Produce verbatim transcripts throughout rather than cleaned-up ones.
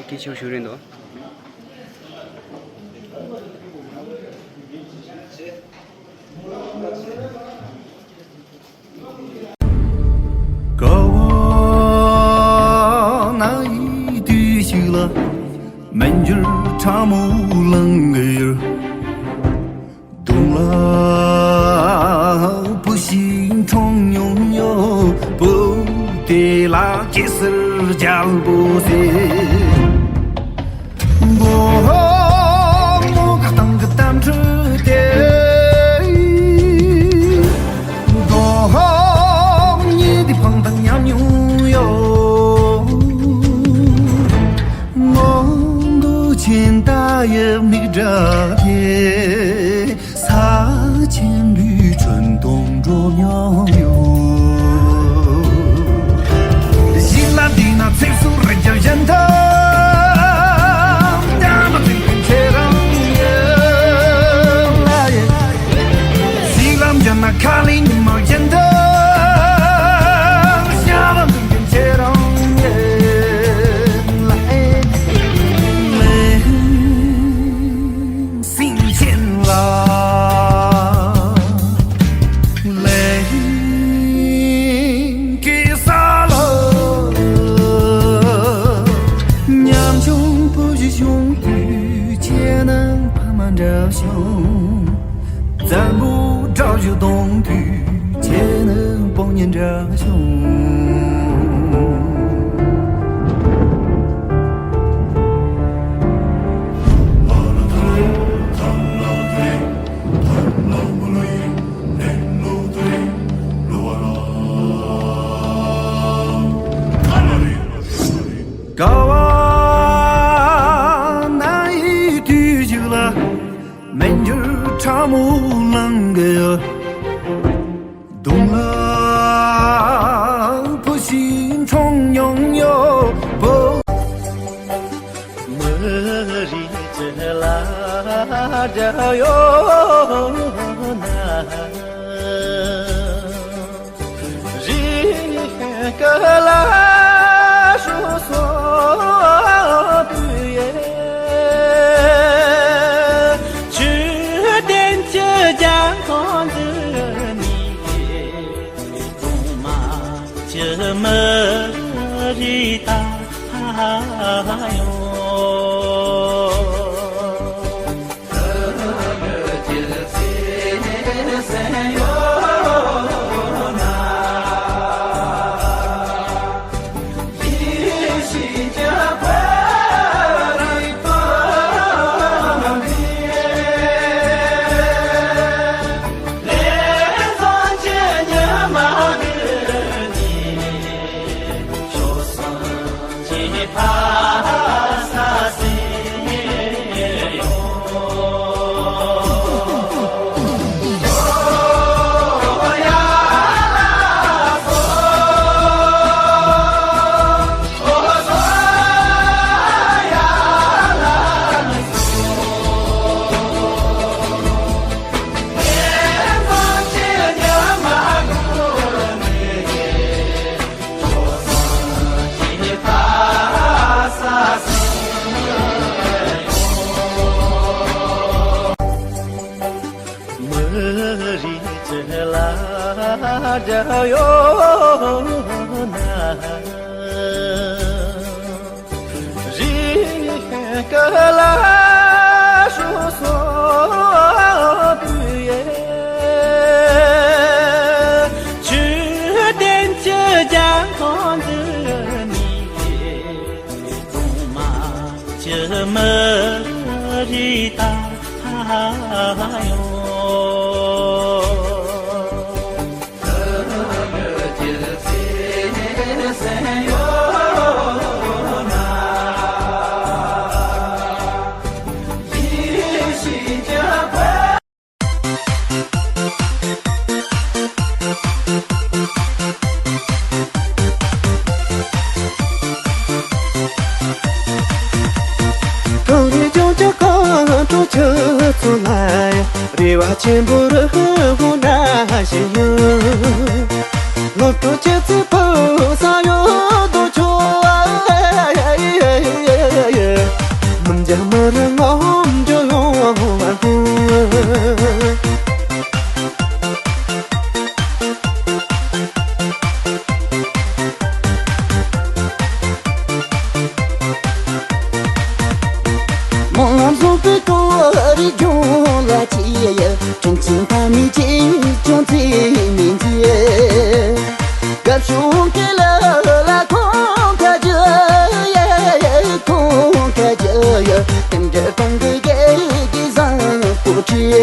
སྐད་ཆ་ཞུ་རན་འདུག་དགའ་བ་ན་ཡི་དུས་ཤིག་ལ། མི་འགྱུར་ཕྲ་མོ་ལང་གི་ཡོད། གདོང་ལ་བུ་ཞིག་འཁྲུངས་མྱོང་ཡོད། བུ་དེ་ལ་གེ་སར་རྒྱལ་པོ་ཟེར། མགོ་མོ་གི་སྟེང་གི་གཏམ་འཕྲུལ་དེ། མགོ་གཉིས་དེ་འཕངས་དང་མཉམ་མྱོང་ཡོད། མོ་མདོ་ཆེན་ད་ཡབ་མིག་འདྲ་དེ། ས་ཆེན་པོའི་ཁྲོད་དུ་འགྲོ་མྱོང་ཡོད། ཞིང་ལ་འདི་ན་ཚེ་སྲོག་རི་རྒྱལ་གཞན་དག་ཉམས་ཚིག་པའི་ཁྱེད་རང་ཡིན་ལ་ཡིན། ཞིང་ལ་འཇོན་ན་ཁ་ལས་ཉི་མ་གཞན་དག་ཤ་བ་འདུག་མཁན་ཁྱེད་རང་ཡིན་ལ་ཡིན། སེང་ཆེན་ལ་ལེན་གྱི་ས་ལ་ཉམ་ཆུང་བུ་ཞིག་བྱུང་དུས་ཁྱེད་ནི་ཕ་མ་འདྲ་བྱུང་། བཙན་པོ་དགྲ་ཞིག་གཏོང་དུས་ཁྱེད་ནི་དཔུང་གཉེན་འདྲ་བྱུང་། དགའ་བ་ན་ཡི་དུས་ཤིག་ལ། མི་འགྱུར་ཕྲ་མོ་ལང་གི་ཡོད། གདོང་ལ་བུ་ཞིག་འཁྲུངས་མྱོང་ཡོད། བུ། མི་རིགས་ཀྱི་ལ་རྒྱ་ཡོད་ན། རིགས་ཀྱི་ལ་སོ་སོ་དུ་ཡེ། ཆོས་ལྡན་གྱི་རྒྱལ་ཁམས་འདི་ནས་གོང་མ་གྱི་མི་རིགས་ད་ཡོང་། མི་རིགས་ཀྱི་ལ་རྒྱ་ཡོད་ན། རིགས་ཀྱི་ལ་སོ་སོ་དུ་ཡེ། ཆོས་ལྡན་གྱི་རྒྱལ་ཁམས་འདི་ནས་གོང་མ་གྱི་མི་རིགས་ད་ཡོང་། གངས་རི་ལྗོངས་ཀྱི་སྐོར་བྲོ་ཆུ་ཚོད་ལ་རེ་བ་ཆེན་པོ་རུ་ཧུ་ཧུ་ན་ཞིག་ཡོད། ལོ་བྲོ་ཆུ་ཚོད་ཕུ་ས་ཡོད་དོ་ཆོ། དེ་ཅུང་ཚེ་མི་འཛིན། དགའ་བྱུང་གི་ལ་ལ་ཁོང་ཁ་རྒྱུ་ཡ། ཁོང་ཁ་རྒྱུ་ཡ། དེ་འདྲ་གཏོང་གི་གེ་གི་བཟང་པོ་ཁྲིད།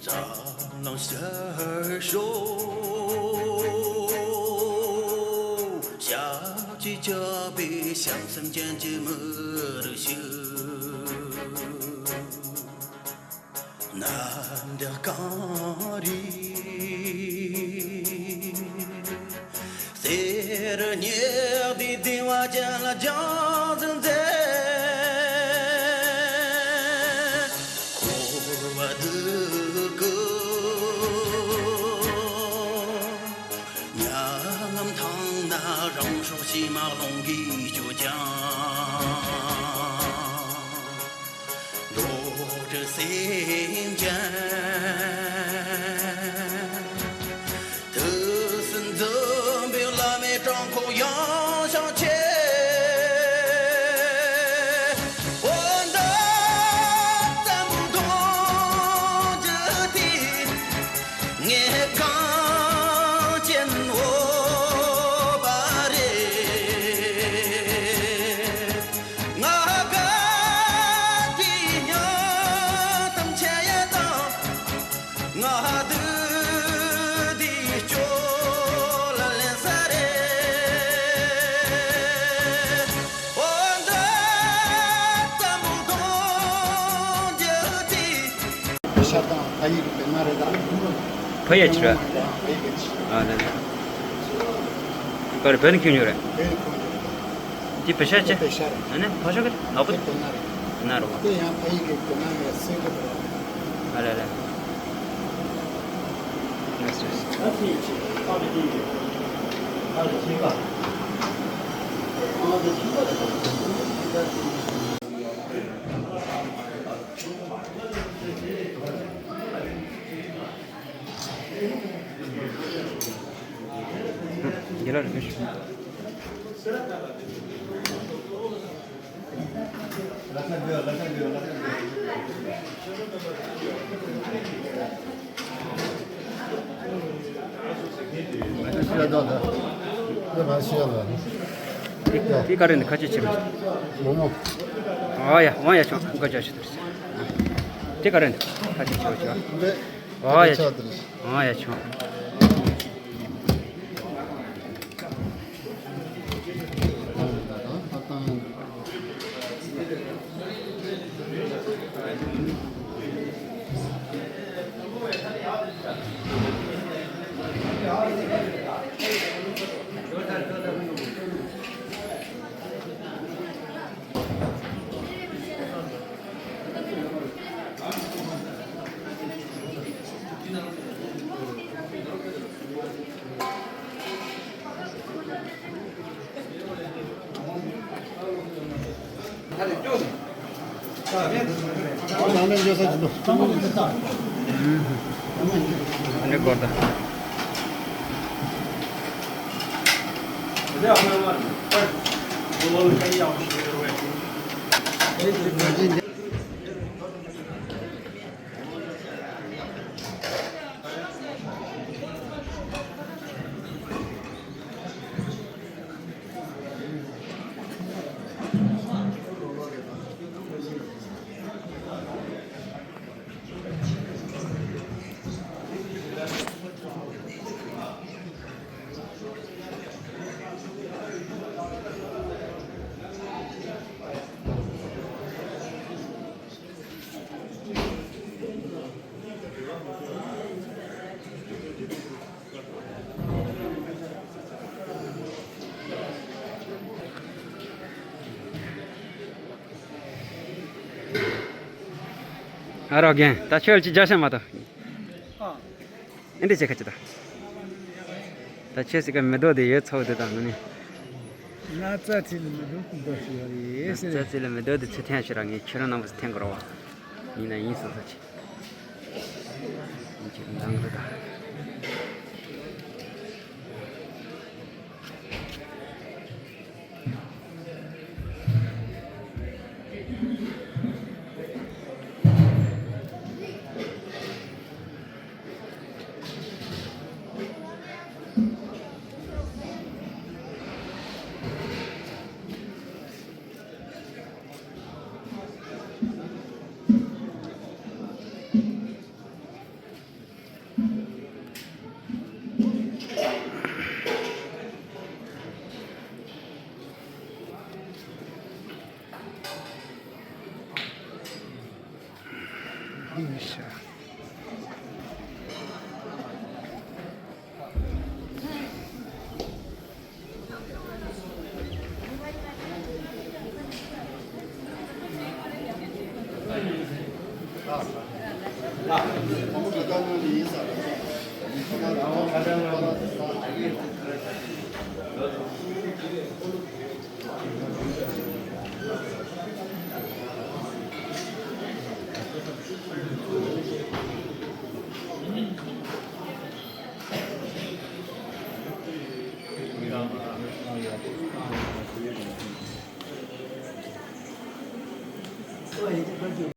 འཛམ་གླིང་ཤར་ཕྱོགས། ཞབས་ཀྱིས་བཅགས་པའི་བྱང་སེམས་ཅན་གྱི་མི་རིགས་ཤིག། གནམ་བདེ་གངས་རི། གསེར་ཉག་དེ་བདེ་བ་ཅན་ལ་སྦྱངས་ཟིན་མཛད། འཁོར་བ་སྡུག་གི་མྱ་ངམ་ཐང་ན་རང་སྲོག་ཕྱི་མ་ལོང་གིས་སྐྱོ་ཀྱང་། རྡོ་རྗེ་སེམས་ཅན། དུས་གསུམ་འཛིན་པའི་བླ་མའི་བྲང་ཁོག་ཡངས་ཤིང་ཆེ། འོ་ད་བཙན་པོ་གདུང་རྒྱུད་དེ། ངས་གངས་ཅན་འོ་བ་རེད། ང་དགའ་དེ་སྙིང་གཏམ་འཆད་ཡས་དང་། ང་སྡུག་དེ་སྐྱོ་ལ་ལེན་ས་རེད། འོ་ད་བཙན་པོ་གདུང་རྒྱུད་དེ། ཤར་དང་ཕ་ཡུལ་གྱི་དཔེར་ན་རེད་ད། ཕ་ཡུལ་ཕྱིར། ཕ་ཡུལ་གྱི་ཕྱིར། ཨ་ལེ་ལེ། ག་རེ་བོད་ནས་ཁྱོན་ཡོད་རེད། བོད་ནས་ཁྱོན་ཡོད་རེད། འདི་བེ་ཤ་ཅི། བེ་ཤ་རེད། ཨ་ནི་ཕ་ཤ་གི་ནག་པོ། དེ་དཔེར་ན་རེད། ན་རོ། དེ་ཡང་ཕ་ཡུལ་གྱི་དཔེར་ན་ཡང་སེ་གོ་རེད། ཨ་ལེ་ལེ། ལགས་སོ། རྒན་ལགས་རིང་ཞུ། དེ་ག་རེ་འདི་ཁ་ཆེ་ཆེ་རེད། མོག་མོག་ཨ་ཡ་ཝང་ཡ་ཆུང་ཀ་ཅག་ཞིག་དུ་རེད། དེ་ག་རེ་འདི་ཁ་ཆེ་ཆེ་ཆེ། ཨ་ཡ་ཆུང་། ཨ་ཡ་ཆུང་། ཨ་རོགས་རྒན། ད་ཁྱོད་ཀྱི་རྒྱ་ཤ་མ་གཏོགས། ཨ། ཨེ་འདྲ་བྱེད་ཁ་ཅི་ད། ད་ཁྱོད་སི་ཀ་མེ་ཏོག་དེ་ཡོད་ཚོགས་དེ་དང་ནི། ན་ཚ་ཚིལ་མེ་ཏོག་གི་འདོགས་ཤིག་ཡོད་རེད་ཟེར། ན་ཚ་ཚིལ་མེ་ཏོག་དེ་ཚུར་འཐེན་ཤི་ར། ངས་ཁྱོད་རང་རྣམ་པ་ཚོ་འཐེན་དགོས་ར་བ། ཡིན་ན་ཡིན་སོང་ས་ཆེ། ཅིག་འདང་རེད་ད།